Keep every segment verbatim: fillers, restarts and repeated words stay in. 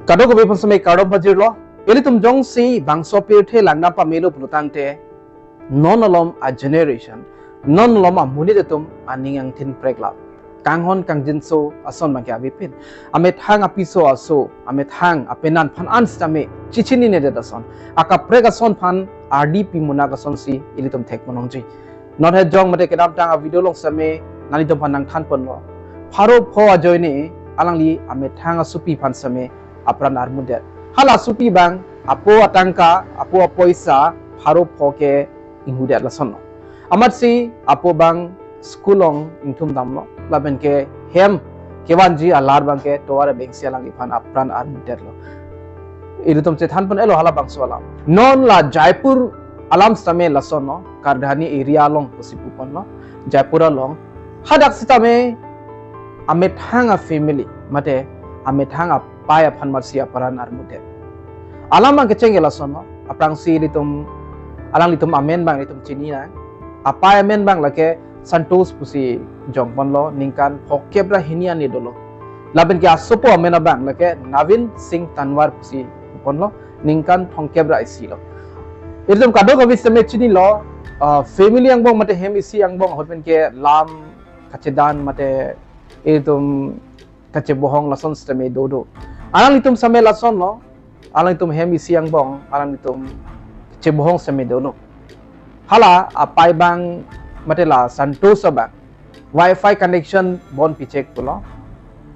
Kadokave aphan seme kardom pajirlo. Ilitum jongsi bangso pirthe langdam pamelo pulotangte, non alom a generation, non alom amonit atum aning angthin preklap. Kanghon kangjinso ason abangke avepin. Amethang apiso aso, amethang apenan aphan an sitame chechininedet ason, akaprek ason aphan ardi pimunak asonsi ilitum thekpon longji. Non hejong mate kedamtang a video along seme nanglitum aphan nangthanponlo. Pharo pho ajoine alangli amethang asopi aphan seme apran armudet. Hala asopi abang apo atangka, apo apoisa pharo pho ke inghudet lasonlo. Amatsi apo abang school along ingthum damlo, lapen ke hem kevanji alar abangke tovar abengsi alangliphan apran armudetlo. Ilitum chethanpon-elo halabangso alam. Non la Jaipur alam sitame lasonlo, Kardhani area along pusi puponlo, Jaipur along. Hadak sitame amethang a family mate amethang apai aphan amatsi apran armudet. Alam abang kecheng ke lasonlo, aphrangsi ilitum, alanglitum amen abang ilitum chininang. Apai amen abang lake Santosh pusi jongponlo, ningkan phokep ra hini arni dolo. Lapen ke asopo amen abang lake Navin Singh Tanwar pusi ponlo, ningkan thomkep ra isi lo. Ilitum kadokave seme chinilo, ah, family angbong mate hem isi angbong ahut pen ke lam kachedan mate ilitum kachebohong lason sitame dodo. Alanglitum seme lasonlo, alanglitum hem isi angbong alanglitum kachebohong seme dolo. Hala apai abang mate la Santosh abang wifi connection bon pichek pulo.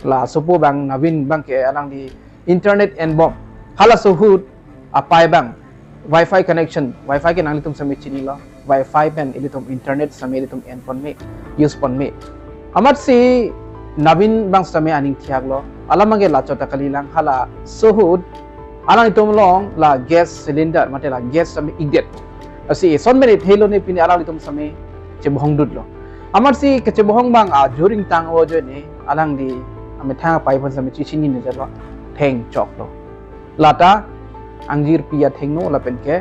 La asopo abang Navin abangke alangli internet enbom. Halaso ahut apai abang wifi connection, wifi ke nanglitum seme chinilo, wifi pen ilitum internet seme ilitum enponme, use ponme. Amatsi Navin abang sitame aning thiaklo, alam abangke la chot ta kalilang. Halaso ahut alanglitum along la gas cylinder mate la gas sitame ikdet. Lasi eson pen ithelo ne pine alanglitum sitame chebohong dutlo. Amatsi kachebohong abang ajur ingtang-o ajoine alangli amethang apai aphan sitame chechinine jalo, thengchoklo. Lata angjirpi athengno lapen ke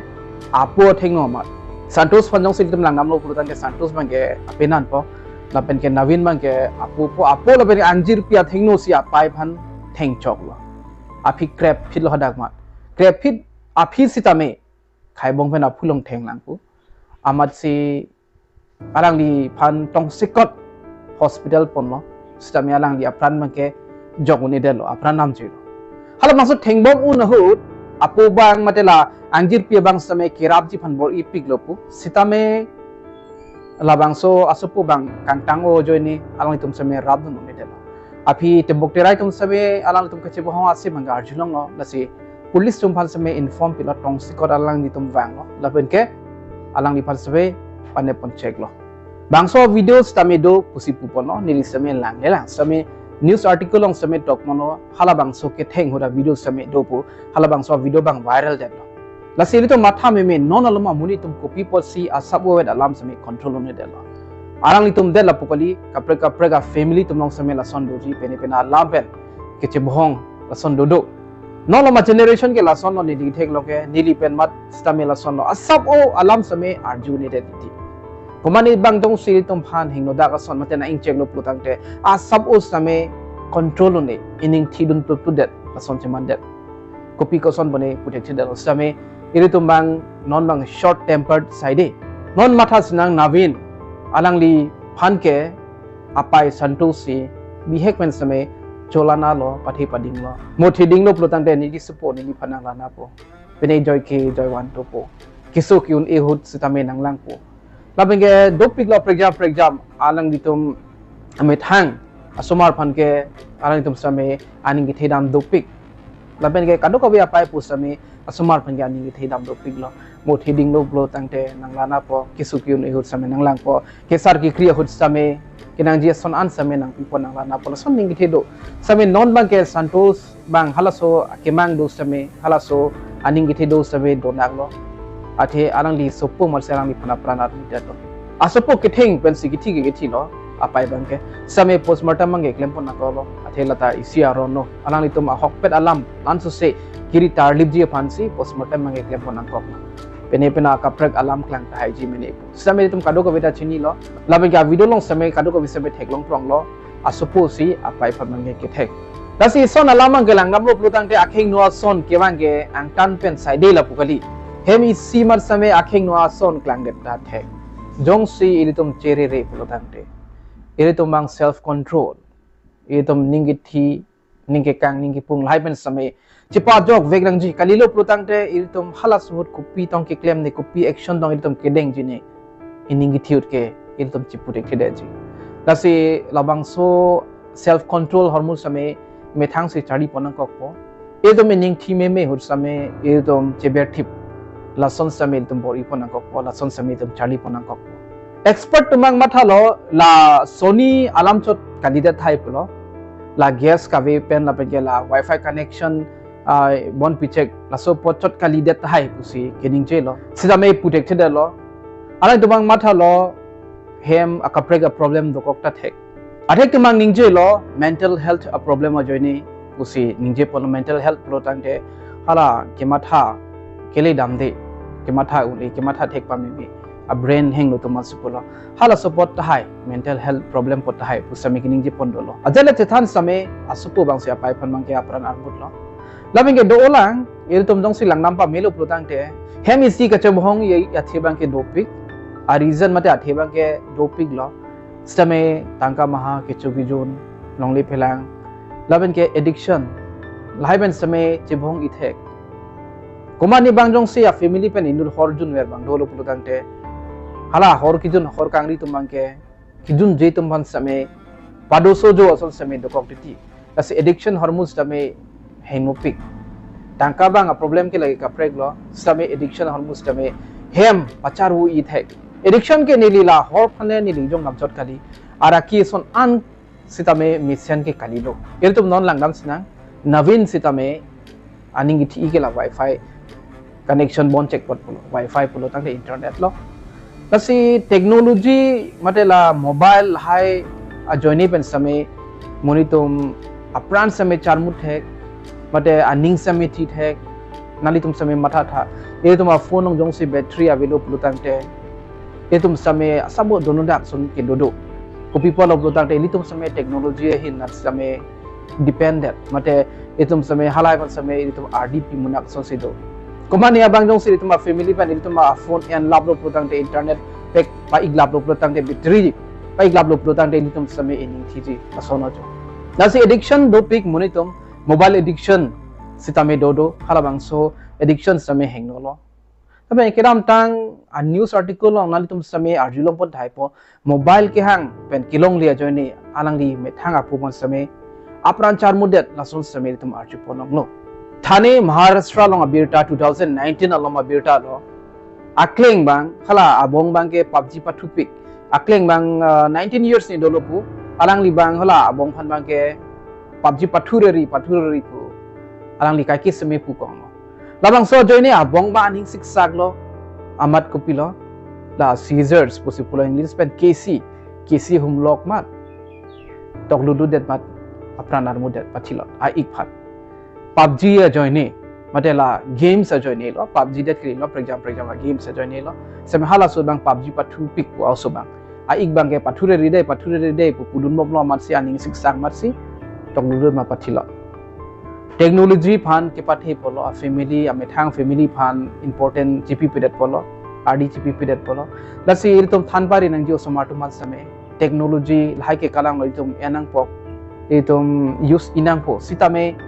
apo athengno amat. Santosh aphan jongsi ilitum langdamlo pulotangte Santosh abangke apenan po, lapen ke Navin abangke apo po, apo lapen ke angjirpi athengno si apai aphan thengchoklo. Aphi krepphitlo hadak amat. Krepphit aphi sitame khaibong pen aphu along thenglang pu. Amatsi alangliphan tongsekot hospital ponlo, sitame alangli apran abangke jok un-edetlo, apran namjilo. Halabangso thengbom un ahut apo abang mate la angjirpi abang sitame kerapji aphan bor-ipiklo pu, sitame labangso asopo abang kangtang-o ajoine alanglitum sitame rapdun un-edetlo. Aphi tebok terai atum sitame alanglitum kachebohong asi abang arjulonglo, lasi police atum aphan sitame inform pilo, tongsekot alanglitum vanglo, lapen ke alangliphan sitame panepon cheklo. Bangso video sitame do pusi puponlo, neli sitame langlelang, sitame news article along sitame tokmonlo, halabangso ketheng ahut a video sitame do pu, halabangso video abang viral detlo. Lasi ilitum matha meme, non alom amonit atum kopi apotsi asap ovet alam sitame control un-edetlo. Alanglitum det lapu kali, kaprek kaprek a family atum along sitame lason doji, pene pene alam pen kachebohong lason dodo. Non alom a generation ke lasonlo, neli theklo ke, neli pen amat sitame lasonlo. Asap o alam sitame arju un-edet titi. Komat ni abang jongsi ilitum aphan hingnodak ason mate nang-ingcheklo pulotangte, asap o sitame control un-e, ining thidun plutpludet, lason chemandet. Kopi koson bone puthek chedal sitame, ilitum abang non abang short tempered side. Non matha sinang Navin, alangliphan ke apai Santosh si bihek pen sitame cholana lo, pathe padinglo. Mo thedinglo pulotangte neli kesopo, neliphan nanglanapo. Pine joi ke joi vantopo. Keso ke-un-e ahut sitame nanglangpo. Lapen ke dopiklo prekjam prekjam alanglitum amethang asomar aphan ke alanglitum sitame aning kethedam dopik. Lapen ke kadokave apai apo sitame asomar aphan ke aning kethedam dopiklo. Mo thedinglo pulotangte nanglanapo, keso ke-un-e ahut sitame nanglangpo, kesar kekri ahut sitame kenangji ason an sitame nangpipo, nanglanapo, lason aning kethe do. Sitame non abangke Santosh abang halaso akemang do sitame, halaso aning kethe do sitame donaklo. Athe alangli sopo amatsi alangliphan apran armudetlo. Asopo ketheng pensi kethi ke kethilo apai abangke. Sitame postmortem abangke klempon nangkoklo. Athe lata isi aron lo. Alanglitum ahokpet alam lansose kiri tarlipji aphansi postmortem abangke klempon nangkoklo. Pene pene akaprek alam klang tahaiji mene pu sitame ilitum kadokave ta chinilo. Lapen ke a video along sitame kadokave sitame theklong pronglo. Asopo si apai aphan abangke kethek. Lasi ison alam abang ke langdamlo pulo tangte akhingno ason kevang ke angtan pen saide lapu kali. Hem isi mat sitame akhingno ason klangdet ta thek. Jongsi ilitum cherere pulo tangte, ilitum abang self control, ilitum ning kethi, ning kekang, ning kepung lahai pen sitame chepajok vek nangji kalilo pulo tangte, ilitum hala ahut kopi tong keklem ne, kopi action tong ilitum kedengji ne, ining kethi ahut ke ilitum chipu thekthedetji. Lasi labangso self control ahormu sitame methang si charli pon nangkokpo. Ilitum ining thi meme ahut sitame ilitum cheberthip, lason sitame ilitum bor-i pon nangkokpo, lason sitame ilitum charli pon nangkokpo. Expert atum abang mathalo, lasonsi alam chot kalidet tahai pulo. La gas kave pen lapen ke la wifi connection, ah, bon pichek, laso apot chot kalidet tahai pusi keningjelo. Sitame pu thekthedetlo. Alangtum abang mathalo, hem akaprek a problem dokok ta thek. Athek atum abang ningjelo, mental health a problem ajoine pusi ningje ponlo. Mental health pulo tangte hala kematha kele damde, kematha un-e, kematha thek pameme, a brain hanglo atum amatsi pulo. Halaso apot tahai, mental health problem apot tahai pu sitame keningje pon dolo. Ajat le chethan sitame asopo abangsi apai aphan abang ke apran armutlo. Lapen ke do-olang, ilitum jongsi langdam pamelo pulo tangte, hem isi kachebohong ye athe abang ke dopik, a reason mate athe abang ke dopiklo. Sitame tangka maha, kecho kejun, longle phelang, lapen ke addiction, lahai pen sitame chebohong ithek. Komatne abang jongsi a family pen inut hor junver abang dolo pulo tangte, hala hor kejun hor kangri atum abang ke kejunje atum aphan sitame padoso jo ason sitame dokok titi. Lasi addiction ahormu sitame hengopik. Tangka abang a problem ke lake kapreklo, sitame addiction ahormu sitame hem pacharvo ithek. Addiction ke neli la hor aphan neli jong namchot kali. Araki ason an sitame mesen ke kalilo. Ilitum non langdam sinang, navin sitame aning kethi ke la wifi connection bon chek apot pulo, wifi pulo tangte internet lo. Lasi technology mate la mobile lahai ajoine pen sitame monit atum apran sitame charmut thek, mate aning sitame thi thek, nanglitum sitame mathatha. Ilitum a phone along jongsi battery avelo pulo tangte, ilitum sitame asabo donodak ason ke dodo. Kopi apotlo pulo tangte ilitum sitame technology ahin nat sitame dependent, mate ilitum sitame halahai aphan sitame ilitum ardi pimunak asonsi do. Komatne abang jongsi ilitum a family pen ilitum a phone en laplo pulo tangte, internet pack pa-ik laplo pulo tangte, battery pa-ik laplo pulo tangte ilitum sitame ining thiji ason ajo. Lasi addiction dopik monit atum, mobile addiction sitame dodo, halabangso addiction sitame hengnolo. Tapi kedamtang a news article along nanglitum sitame arjulong pon tahai po, mobile kehang pen kelongle ajoine alangli methang apu aphan sitame apran charmutdet, lason sitame ilitum arju pon longlo. Thane Maharashtra along abirta, two thousand nineteen along abirta lo. Akleng abang, hala abong abang ke PUBG pathupik. Akleng abang, ah, nineteen years ni dolo pu. Alangli abang hala abong aphan abang ke PUBG pathureri, pathureri pu alangli kaike sitame pu konglo. Labangso ajoine abong abang aning siksaklo, amat kopilo, la seizures pusi pulo English pen, kesi, kesi humlok mat, toklududet mat, apran armutdet pathilo, a-ik aphan. PUBG ajoine, mate la games ajoinelo, PUBG det kalilo, prekjam prekjam a games ajoinelo. Sitame halaso abang PUBG pathupik pu aso abang. A-ik abang ke pathureride, pathureride pu pudun bomlo amatsi, aning siksak amatsi toklududet mat pathilo. Technology aphan kepathe pulo, a family, amethang family aphan important chipipedet pulo, ardi chipipedet pulo. Lasi ilitum than pari nangji osomar atum aphan sitame, technology lahai ke kalang lo ilitum en nangpo, ilitum use-i nangpo. Sitame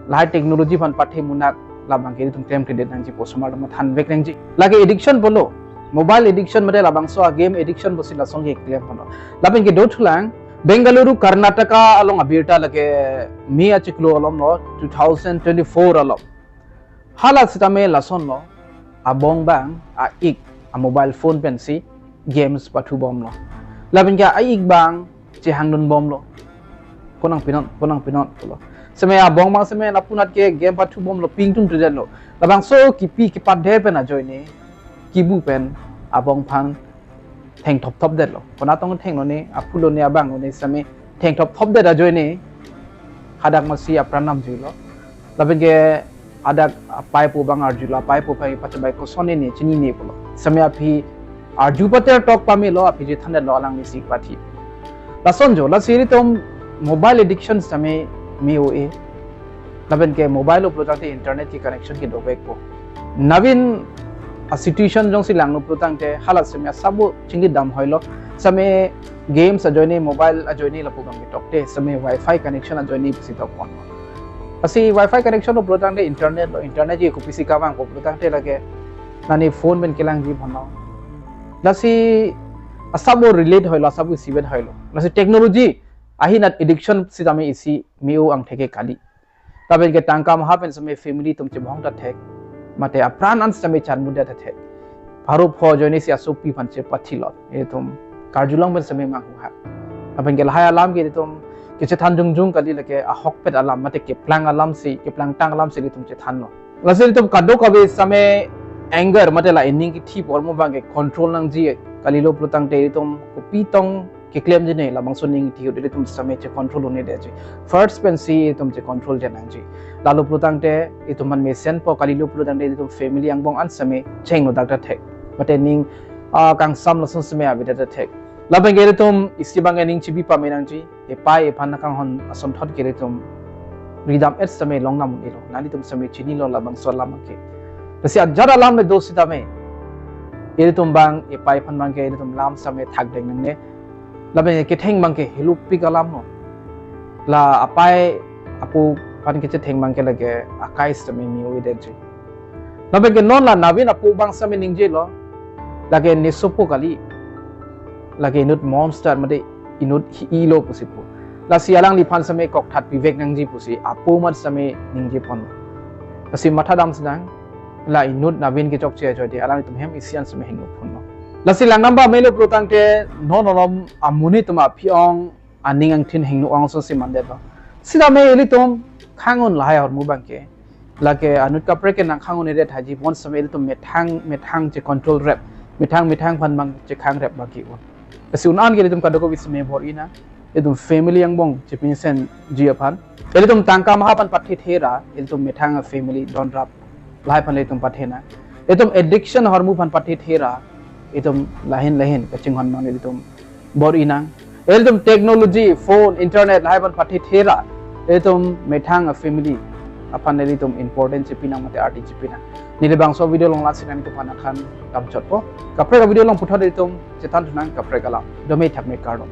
lahai technology aphan pathe munak labang ke ilitum klemkledet nangji pu osomar atum aphan thanvek nangji. Lake addiction pulo, mobile addiction mate labangso a game addiction pusi lason ke klem pulo. Lapen ke dothulang, Bengaluru, Karnataka along abirta lake May achiklo along lo, two thousand twenty-four along. Hala sitame lasonlo, abong abang a-ik a mobile phone pensi games pathu bomlo. Lapen ke a-ik abang chehangdun bomlo. Konang pinon, konang pinon pulo. Sitame abong abang sitame lapu anat ke game pathu bomlo, pingtung tudenlo. Labangso kipi kepadher pen ajoine, kibu pen abong aphan thengthopthopdetlo. Konat tong thenglo ne, aphulo ne, abanglo ne sitame thengthopthopdet ajoine hadak amatsi apran namjuilo. Lapen ke hadak apai apo abang arjulo, apai apo aphan pachabai, kosonne ne, chinine pulo. Sitame aphi arju pater tok pamelo, aphi chethandetlo, alanglisi pathi. Lason jo, lasi ilitum mobile addiction sitame me-o-e. Lapen ke mobile lo pulotangte internet ke connection ke dovekpo. Navin a situation jongsi langlo pulotangte hala seme asabo chingki dam hoilo. Seme games ajoine, mobile ajoine lapu abang ketokte, seme wifi connection ajoine pusi tokpon. Lasi wifi connection lo pulotangte internet lo, internet ke kopisi kavangpo pulotangte lake nani phone pen kelangji aphan lo. Lasi asabo relate hoilo, asabo isivet hoilo. Lasi technology ahin addiction sitame isi me-o angthek ke kali. Lapen ke tangka maha pen seme family atum chebohong ta thek. Mate apran an seme chanmuda ta thek. Pharo pho ajoine si asopi aphan chepathilot. Itum karjulong pen seme manghu ha. Lapen ke lahai alam ke itum kechethan jongjong kali, lake ahokpet alam, mate keplangtang alam si, keplangtang alam si itum chethanlo. Lasi itum kadokave seme anger, mate la ining kithi ahormu abang ke control nangji kalilo pulotangte itum kopi tong keklemjine labangso ning kithi ahut itum seme che control un'edetji. First pensi itum che control det nangji. Lalo pulotangte itum aphan mesenpo, kalilo pulotangte itum family angbong an seme chengno dak ta thek. Mate ning ah, kangsam lason seme avedet ta thek. Lapen ke itum isi abang ke ning chibi pame nangji. Epei ephan akanghon asonthot ke itum ridam-et seme longnang un-elo. Nanglitum seme chinilo labangso alam ke. Lasi ajat alam le do sitame, itum abang epei ephan abang ke itum lam seme thakdeng nangne. Lapen ketheng abang ke helopik alam lo. La apei apo aphan kechetheng abang ke lake akai seme me-o-edetji. Lapen ke non la navin apo abang seme ningjelo, lake ne sopo kali, lake inut monster, mate inut hi-ilo pusi pu. Lasi alangliphan seme kokthat pivek nangji pusi apo amat seme ningjeponlo. Lasi matha dam sinang, la inut navin kechokche ajoine alanglitum hem isi an seme hingno phunlo. Lasi langnang abang melo pulotangte non onom amonit atum aphi-ong aning angthin hingno ong ason si mandetlo. Sitame ilitum khang-un lahai ahormu abang ke, lake anut kaprek ke nangkhang-un-edet haji, bonsitame ilitum methang methang che control rep, methang methang aphan abang chekhang rep abang ke-un. Lasi un-an ke ilitum kadokave seme bor-i nang, ilitum family angbong chepinsenji aphan. Ilitum tangka maha aphan pathethe ra ilitum methang family donrap lahai aphan ilitum pathe nang. Ilitum addiction ahormu aphan pathethe ra ilitum lahin lahin kachinghon abang ilitum bor-i nang. Ilitum technology, phone, internet lahai aphan pathethe ra ilitum methang family aphan ilitum important chepi nang mate arti chepi nang. Neli labangso video along lasi nanglitum aphan nangkhan damchotpo. Kaprek avideo along puthot ilitum chethan thu nang kaprek alam. Dome thakme, kardom.